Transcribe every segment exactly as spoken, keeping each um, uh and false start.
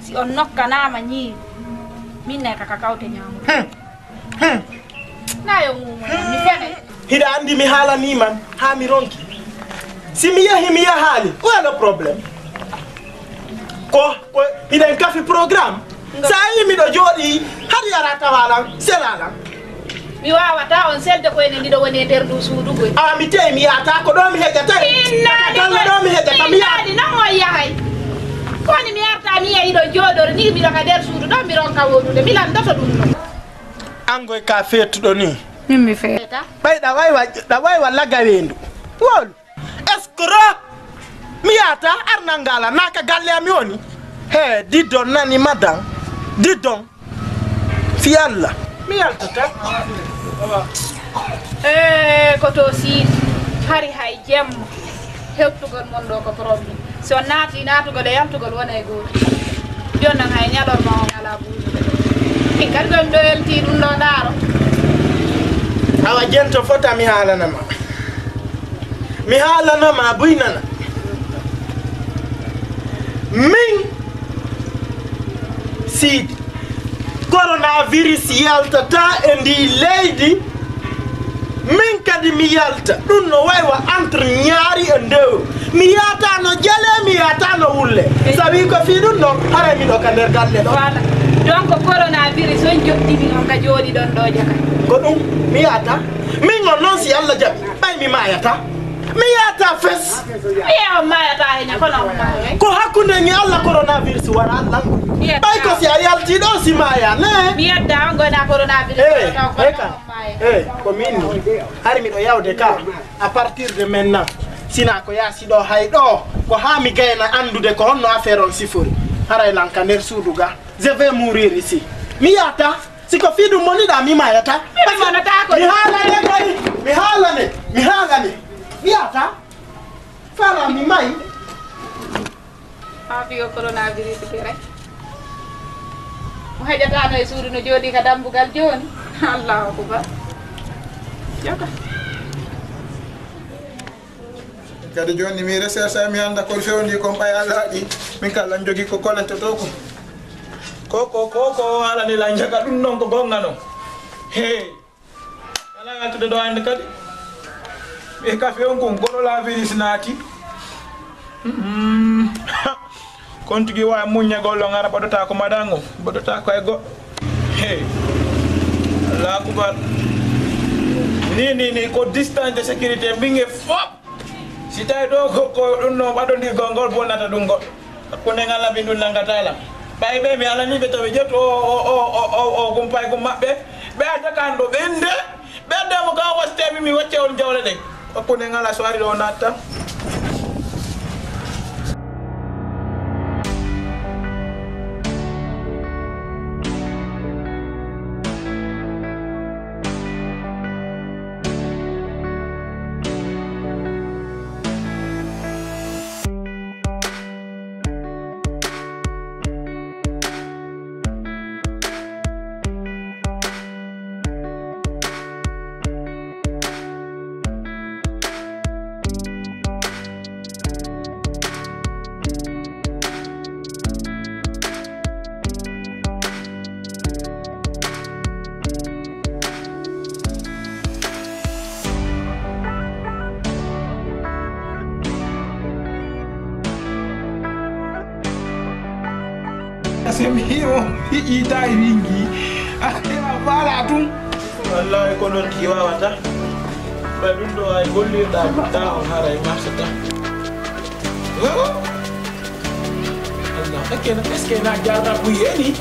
Si on nokkanaama ñiiri, min ne kaka kawte ñaamude. Hmm. Hmm. Na yo muumo mi fene. Hiɗa anndi mi haalanii man haa mi ronki. Si mi yehi mi yahaali, wano problème. Ko, ko hiɗen kafi programme. Sa yi miɗo jooɗi, hari ara tawa lan, sela lan. Mi waawata on selde ko enen ɗiɗo woni e nder ndu suudu goy. Awa mi teyi mi yahata ko ɗo mi hejata. Innaali. Galle ɗo mi hejata mi yaha. Innaali non on yahay. Koni mi arta mi yehi ɗo jooɗoro ni miɗo ka nder suudu ɗo mi ronka woɗude. Mi landoto ɗum ɗo. An goy ka feetuɗo ni. Min mi feeta. Ɓay ɗa waywa, ɗa waywa laga weendu. Wolu. Escroc! Mi yahata arnal ngal a naaka galle ami woni. He, didon nani madan. Didon. Fi Allah. Mi yaltata. Eh, ko to Siidi. Hari hay jemma. Hewtugol mon ɗo ko problème. Si on naati naatugol e yaltugol wona e gootum. Jooni noon hay ñalorma on alaa buuɗu. Min kadi ko mi ɗo yalti ɗum ɗo ndaaro. Awa jento fota mi haalanama. Mi haalanama buy nana. Min Siidi, coronavirus yaltata e ndi leydi. Min kadi mi yalta. Ɗum no waywa entre ñaari e ndewru. Mi yahata no jale, mi yahata no wulle. Sabi ko fii ɗum ɗo, haray miɗo ka nder galle ɗo. Voilà. Donc coronavirus on jottini on ka jooɗiɗon ɗo jaka. Ko ɗum mi yahata. Min on noon si Allah jaɓi, ɓay mi maayata. Mi yahata fes. Mi yehi on maayata he ña kono on maayay. Ko hakkunde ñi Allah coronavirus wara Allah. Mi yetta. Ɓay ko si a yalti ɗo si maaya ne. Mi yetta on gona coronavirus. Eh, wara taw kono eh, ka. On maayay. Eh, ko min ni. Hari miɗo yawde ka. À partir de maintenant, sina ko yaasi ɗo hay ɗo, ko haa mi gayna anndude ko honno affaire on sifori. Haray lan ka nder suudu ga. Je vais mourir ici. Mi yahata. Si ko fii ɗum moniɗa mi mayata. Mi monata ko. Mi haalane kay. Mi haalane. Mi haalane. Mi yahata. Fala mi may. Haa fii o coronavirus ɓe rek. Mo heƴataano e suudu no jooɗii ka dambugal jooni. Allahu akbar. Jaka. Kadi jooni mi recherche mi annda ko fewndi kon ɓay Allah waɗi. Min kala jogi ko koletto to ko. Ko, ko, ko, ko haalani la jaka ɗum non ko gonga non. Hey. Ala yaltude ɗo hannde kadi. Ɓe kafe on kon coronavirus naati. Mm. Kon tigi wawi muññagol on ara ɓoɗota ko maɗan o. Ɓoɗota ko e goɗɗo. Hey. Allahu akbar. Ni, ni, ni ko distance de sécurité mbinge fop. Si tawi ɗo ko, ko ɗum no waɗodirgol ngol bonnata ɗum goɗɗo. Hakkunde ngal abin ɗum nanngata lam. Ɓay ɓe mi alanii ɓe to ɓe ƴettu o, o, o, o, o, o kumpay kum maɓɓe. Ɓe adda kan ɗo ɓe nde. Ɓe adda mo ka o wastemi mi wacce on jawle ɗen. Hakkunde ngal a so ari ɗo natta. Semi hiyo hiƴi tawi wingi. A faala tun. Wallahi ko noon tigi wawata. Ɓay ɗum ɗo ay gollirɗa ɗa on haray marsata. Allah, est-ce que est-ce que na jarna ko yeni?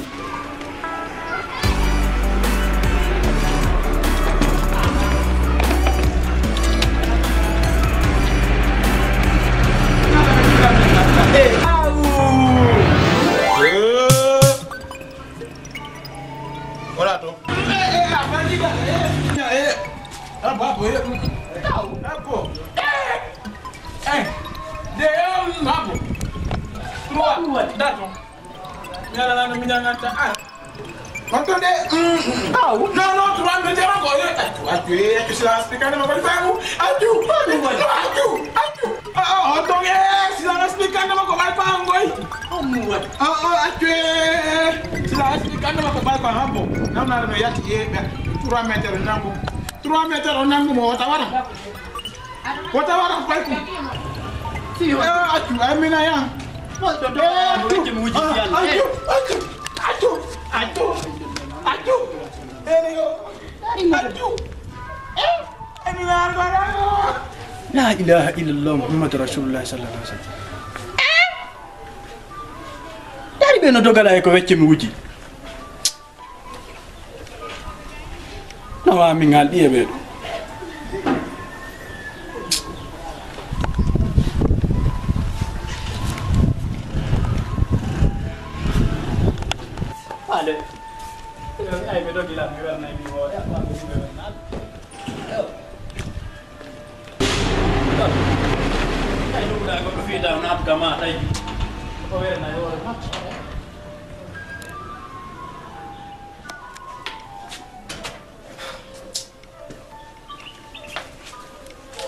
Wala to. Dato. Mi ala nano mi ñanganta. Hoto de. Aw. No, no, trois mille zéro ko. Accu, accu, accu, silence, pikane ma ko fangu. Accu, accu, accu. Hoto e silence, pikane ma ko fangu. O, o, accu, e, e, e. Sila, accu, kande makko balba hambo. Namnare no yalti, e, ɓe. Trois mètres o nangu. Trois mètres o nangu mo, o tawata. O tawata koy ko. E, accu, ay mina ya. E, accu. Ah, accu, accu, accu, accu, accu. E, yo. Accu. E, ay mina ya, ko. La ilaha illallah Muhammadu Rasulullah sallallahu alaihi wasallam. Dari ɓe no dogala e ko wecce mi wuji. No wa mi ngal ɗiye ɓe ɗo. Ale. Ay ɓe dogi lan mi wernay mi hoore. Ay ɗum ɗa goɗɗo fiida naatuka ma tawi. Ko wernay hoore ma.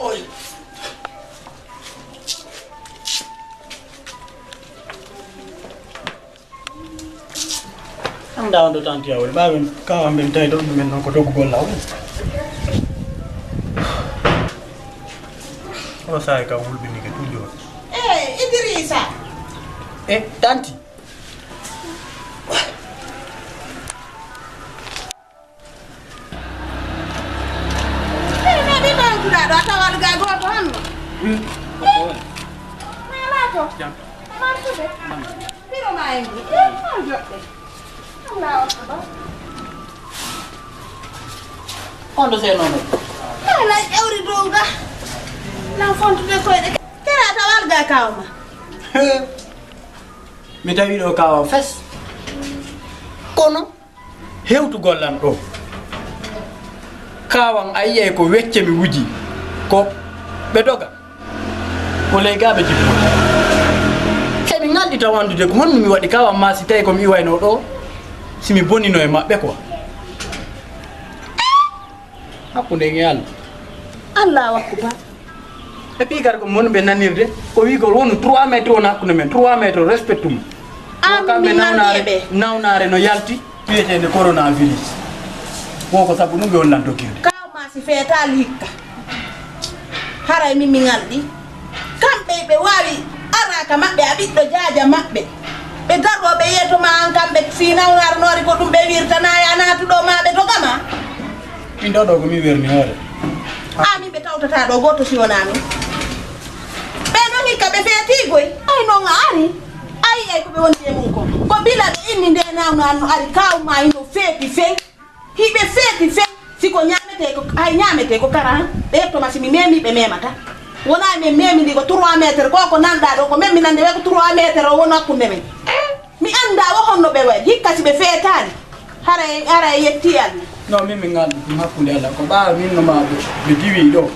Oy. Annda on ɗo tanti awol ɓawen kawa mben tawi ɗo ɗumen noon ko doggugol law. O sawi kam hulɓinike toujours. E Idrissa. E tanti. Ɓe ɓe ɓawtuɗa ɗo a tawal ga goto hanno. Mala to. Martude. Biro ma en. Joɗɗe. Allahu akbar. On ɗo seno no. Ala ƴawri dow ga. Lan fontude koyɗe. Kera tawal ga kawma. Mi tawi ɗo kawa fes. Kono hewtugol lan ɗo. Kawan a yiyay ko wecce mi wuji. Ko ɓe doga. Ko ley ga ɓe jippo. Eɓe ngalɗi taw anndude ko honno mi waɗi kawan ma si tawi ko mi iwayno ɗo. Si mi bonino e maɓɓe quoi. Hakkunde e Allah. Allahu akbar. E puis kadi ko mon ɓe nanirde, o wi ko wonu trois mètres won hakkunde men, trois mètres respecte mo. An kamɓe mi nawnaare, nanniɓe. Nawnaare no yalti, wiyeteende coronavirus. Wo ko sabu ɗum ɓe on lan dokkirde. Kaw ma si feetaali hikka. Haray min mi ngalɗi. Kamɓe ɓe waawi araaka maɓɓe, a ɓiɗɗo jaaja maɓɓe. Ɓe daroo ɓe yeeto ma an kamɓe fii nawnaare noori ko ɗum ɓe wirtana ya naatuɗo ma ɓe doga ma. Min ɗo ɗo ko min werni hoore. Amin ɓe tawtata ɗo gooto si wonaa min. Ɓe ɗon hikka ɓe feetiigoy. Ay non a ari. Ay ay ko ɓe woni e mum ko. Ko bila ɓe inni nde nawnaare no ari kaw ma hino feeti fey. Hiɓe feeti fey. Si ko ñaametee ko, ay ñaametee ko kara han. Ɓe yetto ma si mi meemi ɓe meemata. Wonaa min meemi ndi ko trois mètres ko ko nanɗaa ɗo ko men mi nande we ko trois mètres o woni hakkunde men. Mi anndaa wo honno ɓe waɗi, hikka si ɓe feetaali, haray, haray yetti Allah. Non, min, min ngal ɗum hakkunde Allah. Ko ɓaawo min no maa ɓe, ɓe diwi ɗo.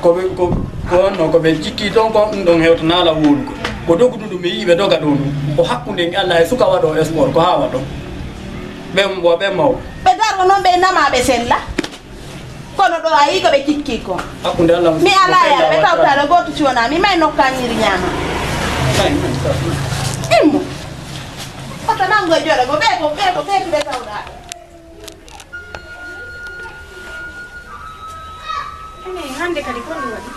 Ko ɓe, ko, ko honno ko ɓe jikki ɗon, ko ɗum ɗon hewtanaala wowlugo. Ko dogudu ɗum ɓe yi'i ɓe doga ɗo ɗum. Ko hakkunde Allah e suka waɗo sport, ko haa waɗo. Ɓe mbo, ɓe maw. Ɓe daro non ɓe nama ɓe sella. Kono ɗo a yii ko ɓe cikki ko. Hakkunde Allah mi alaa yara ɓe tawtaa ɗo gooto si wonaa mi may nokka ñiiri ñaama. Immo. Oto nango e joɗo go ɓe ko ɓe ko ɓe ɓe tawɗaa ɗo. Ene hannde kadi ko ɗum waɗi?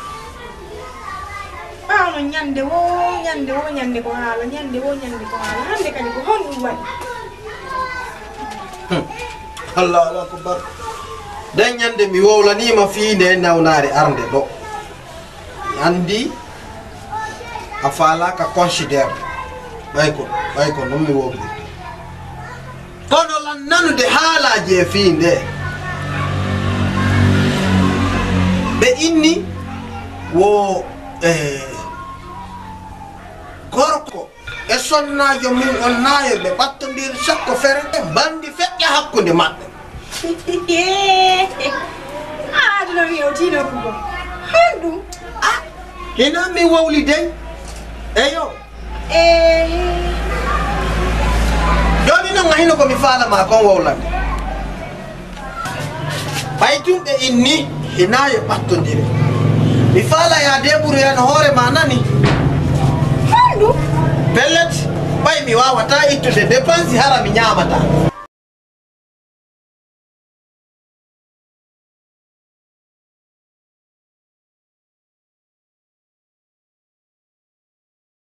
Ɓaawno ñande wo, ñande wo, ñande ko haala, ñande wo, ñande ko haala. Hannde kadi ko honɗum waɗi? Hmm. Allahu akbar. Nden ñande mi wowlaniima fii nde nawnaare arnde ɗo. Mi anndi a faalaaka considère. Ɓay ko, ɓay ko non mi wowli. Kono lan nanude haalaaji e fii nde. Ɓe inni wo, eh, gorko e sonnaajo mum on naayo ɓe ɓattondiri sakko fere, ɓe mbandi feƴƴa hakkunde maɓɓe. Aa, aduna mi o tino kuko. Honɗum? Ah, hino mi wowli dey. Eyo. Eh. Jooni non, a hino ko mi faala ma kon wowlande. Ɓay tun ɓe inni, hinaa yo ɓattondire. Mi faala ya deburu ya no hoore ma nani. Honɗum? Pellet, Ay, mi waawataa ittude dépense, hara mi ñaamataa.